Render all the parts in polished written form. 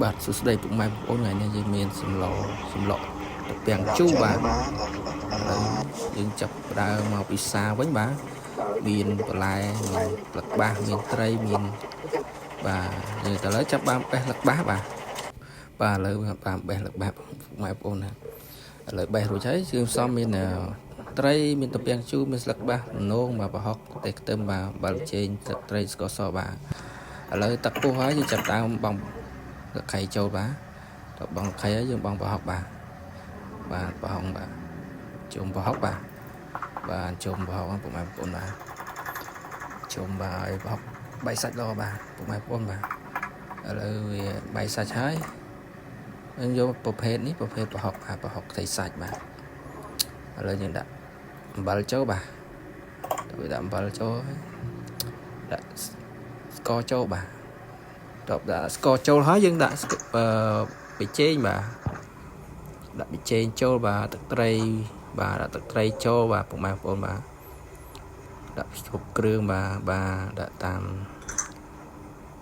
បាទសួស្តីពុកម៉ែបងប្អូនថ្ងៃនេះយើងមានសម្លសម្លក់ទំពាំងជូរបាទឥឡូវយើងចាប់ផ្ដើមមកពិសាវិញបាទមានបន្លែមានផ្លឹកបាសមានត្រីមានបាទយើងទៅឥឡូវចាប់បានបេះផ្លឹកបាសបាទបាទឥឡូវបានបេះផ្លឹកបាសពុកម៉ែបងប្អូនណាឥឡូវបេះរួចហើយគឺផ្សំមានត្រីមានទំពាំងជូរមានស្លឹកបាសនងបាទប្រហុកទេខ្ទឹមបាទបាល់ចេងទឹកត្រីស្ករសបាទឥឡូវទឹកពុះហើយយើងចាប់ដើមបងទឹកខៃចូលបាទទៅបងខៃហើយយើងបងប្រហុកបាទបាទប្រហុកបាទជុំប្រហុកបាទបាទជុំប្រហុកពុកម៉ែបងប្អូនបាទជុំបាទឲ្យប្រហុកបែកសាច់ល្អបាទពុកម៉ែបងប្អូនបាទឥឡូវវាបែកសាច់ហើយយើងយកប្រភេទនេះប្រភេទប្រហុកបាទប្រហុកខ្ចីសាច់បាទឥឡូវយើងដាក់អំបិលចូលបាទទៅវាដាក់អំបិលចូលហើយដាក់ស្ករចូលបាទ តបដាក់ស្ករចូលហើយយើងដាក់អឺប៊ីចេងបាទដាក់ប៊ីចេងចូលបាទទឹកត្រីបាទដាក់ទឹកត្រីចូលបាទពុកម៉ែបងប្អូនបាទដាក់គ្រប់គ្រឿងបាទបាទដាក់តាម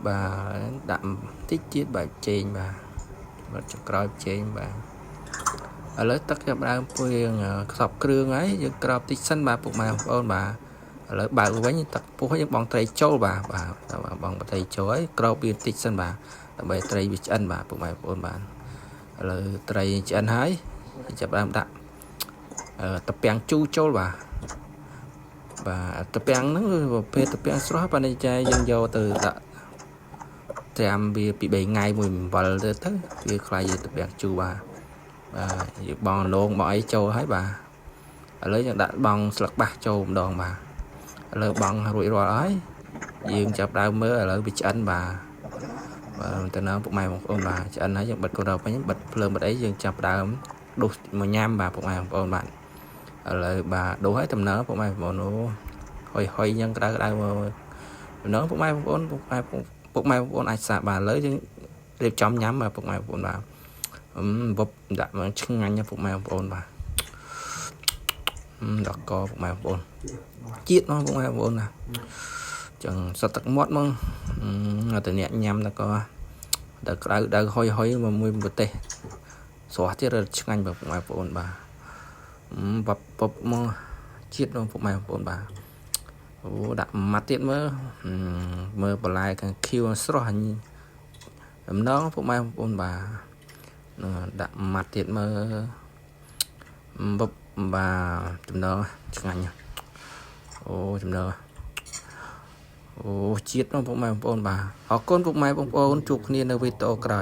បាទដាក់តិចទៀតបាទចេងបាទបាទចុងក្រោយចេងបាទឥឡូវទឹកចាប់ដើមព្រៀងខ្សប់គ្រឿងហើយយើងក្រោបតិចសិនបាទពុកម៉ែបងប្អូនបាទឥឡូវបើកវិញទឹកពុះយើងបងត្រីចូលបាទបាទបងត្រីចូលហើយក្រោបវាតិចសិនបាទដើម្បីត្រីវាឆ្អិនបាទពុកម៉ែបងប្អូនបាទឥឡូវត្រីឆ្អិនហើយចាប់ដើមដាក់ទំពាំងជូរចូលបាទបាទទំពាំងហ្នឹងគឺប្រភេទទំពាំងស្រស់បាទនេះចែយើងយកទៅដាក់ត្រាំវាពី3ថ្ងៃមួយអំបិលទៅទៅវាខ្លាយជាទំពាំងជូរបាទបាទយើងបងលងបងអីចូលហើយបាទឥឡូវយើងដាក់បងស្លឹកបាសចូលម្ដងបាទឥឡូវបងរួចរាល់ហើយយើងចាប់ដើមមើលឥឡូវវាឆ្អិនបាទបាទទៅនៅពុកម៉ែបងប្អូនបាទឆ្អិនហើយយើងបិទកូនដល់វិញបិទភ្លើងបិទអីយើងចាប់ដើមដុសមកញ៉ាំបាទពុកម៉ែបងប្អូនបាទឥឡូវបាទដុសហើយតំណើពុកម៉ែបងប្អូនអូហុយហុយយ៉ាងក្តៅក្តៅមកតំណើពុកម៉ែបងប្អូនពុកម៉ែពុកម៉ែបងប្អូនអាចសាកបាទឥឡូវយើងរៀបចំញ៉ាំបាទពុកម៉ែបងប្អូនបាទអឹមវឹបដាក់មកឆ្ងាញ់ពុកម៉ែបងប្អូនបាទដល់កពុកម៉ែបងប្អូនជាតិមកពុកម៉ែបងប្អូនណាចឹងសត្វទឹកមាត់មកតែអ្នកញ៉ាំដល់ក៏ដល់ក្តៅដៅហុយហុយមកមួយប្រទេសស្រស់ទៀតឆ្ងាញ់បាទពុកម៉ែបងប្អូនបាទបបបមកជាតិមកពុកម៉ែបងប្អូនបាទអូដាក់ម៉ាត់ទៀតមើលមើលបន្លែខាងខៀវស្រស់ដំណងពុកម៉ែបងប្អូនបាទនឹងដាក់ម៉ាត់ទៀតមើលបបបាទចំណងឆ្ងាញ់អូចំណងអូជាតិមកពុកម៉ែបងប្អូនបាទអរគុណពុកម៉ែបងប្អូនជួបគ្នានៅវីដេអូក្រោយ។